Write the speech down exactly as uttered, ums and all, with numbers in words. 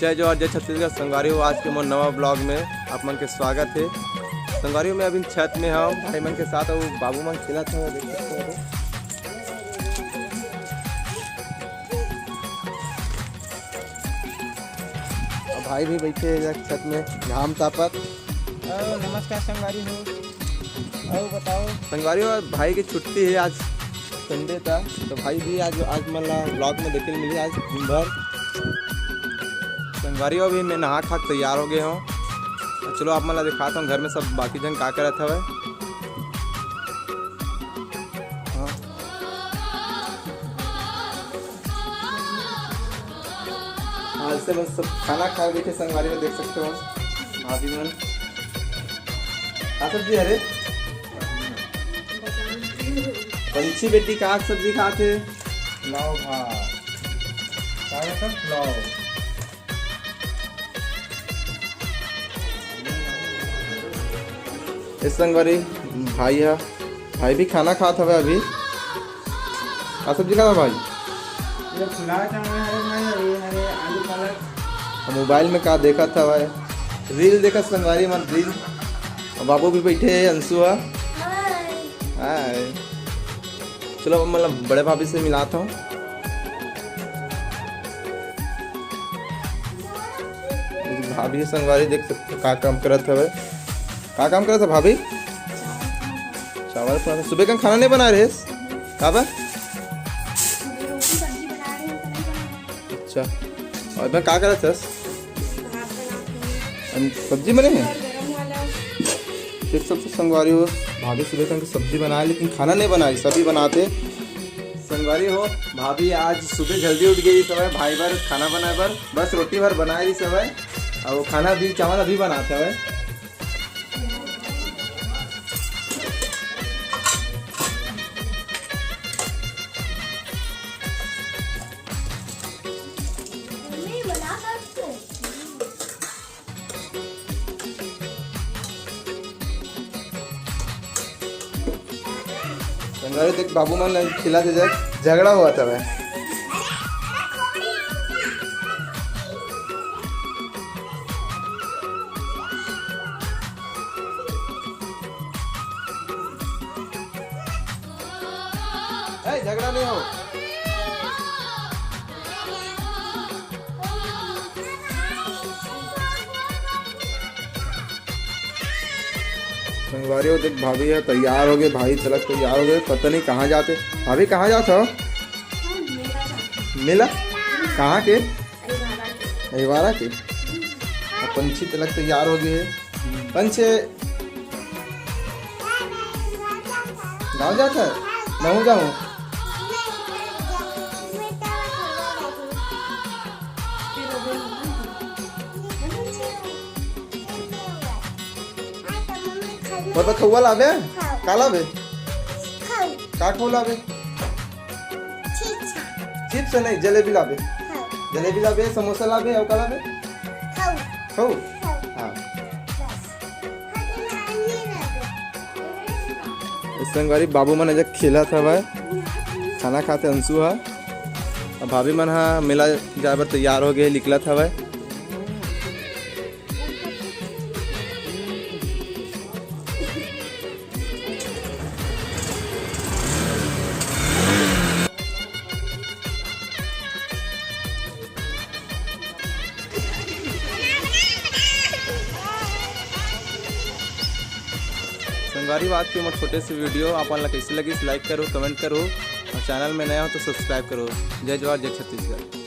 जय जोहार, जय छत्तीसगढ़। संगवारी हो, आज के मोर नवा ब्लॉग में आप मन के स्वागत है। संगवारी हो, मैं अभी छत में हूँ, भाई मन के साथ, अउ बाबू मन खेलत हे, देख सकते हो। अब भाई भी बैठे हैं छत में, घाम तापत। हेलो, नमस्कार संगवारी हो। अउ बताओ। संगवारी हो, भाई की छुट्टी है आज, संडे था, तो भाई भी आज, आज मन ला ब्लॉग में देखे मिली आज दिन भर। संगवारी हो, अभी मैं नहा खा के तैयार हो गए हूँ। चलो आप मन ला दिखाता हूँ घर में सब बाकी जन का करत हवे। हाँ। हाँ, जैसे बस सब खाना खा के बैठे संगवारी में देख सकते हो। भाभी मन। का सब्जी हरे? पंछी बेटी का सब्जी खात हे? पुलाव भात। का रहता? पुलाव। ए संगवारी, भाई ह, भाई भी खाना खात हवे अभी। का सब्जी खात हवे भाई? ये पुलाव चावल हरे भाई, अउ ये हरे आलू पालक। मोबाइल में का देखत हवे? रील देखत संगवारी मन, रील। अउ बाबू भी बैठे हे, अंशु ह। हाय। चलो, मतलब, बड़े भाभी से मिलाता हूँ। भाभी संगवारी देख सकते हो, का काम करत हवे। का काम करत हवे भाभी? चावल पराठा। सुबह का खाना नहीं बना रहे? का बा? अच्छा, अउ मैं का करत हस? हम सब्जी बने हैं। फिर सबसे संगवारी हो, भाभी सुबह का सब्जी बनाए, लेकिन खाना नहीं बनाए, सभी बनाते। संगवारी हो, भाभी आज सुबह जल्दी उठ गई, सब भाई बर खाना बनाए बर, बस रोटी भर बनाए रही सब, अउ खाना भी, चावल अभी बनाते हवे। संगवारी देख, बाबू मन ला खिला दे जाए, झगड़ा होवत हवे। ए, झगड़ा नहीं हो। संगवारी हो देख, भाभी ह तैयार हो गए, भाई चलक तैयार हो गए, पता नहीं कहाँ जाते। भाभी, कहाँ जात हो? मेला? कहाँ के? अहिवारा के। अब पंछी तलक तैयार हो गए हे। पंछी गाँव जात हे? महूँ जाऊँ। मोर बर खउआ लाबे? का लाबे? का खउआ लाबे? चिप्स नहीं, जलेबी लाबे। जलेबी लाबे, समोसा लाबे, अउ का लाबे? खऊ। हाँ। संगवारी, बाबू मन एजग खेलत हवय, खाना खात हे अंशु ह। अब भाभी मन ह मेला जाए बर तैयार हो गए, निकलत हवय। संगवारी, आज के मोर छोटे से वीडियो आप मन ला कइसे लगिस, like करो, comment करो, अउ चैनल में नया हो तो subscribe करो। जय जोहार, जय छत्तीसगढ़।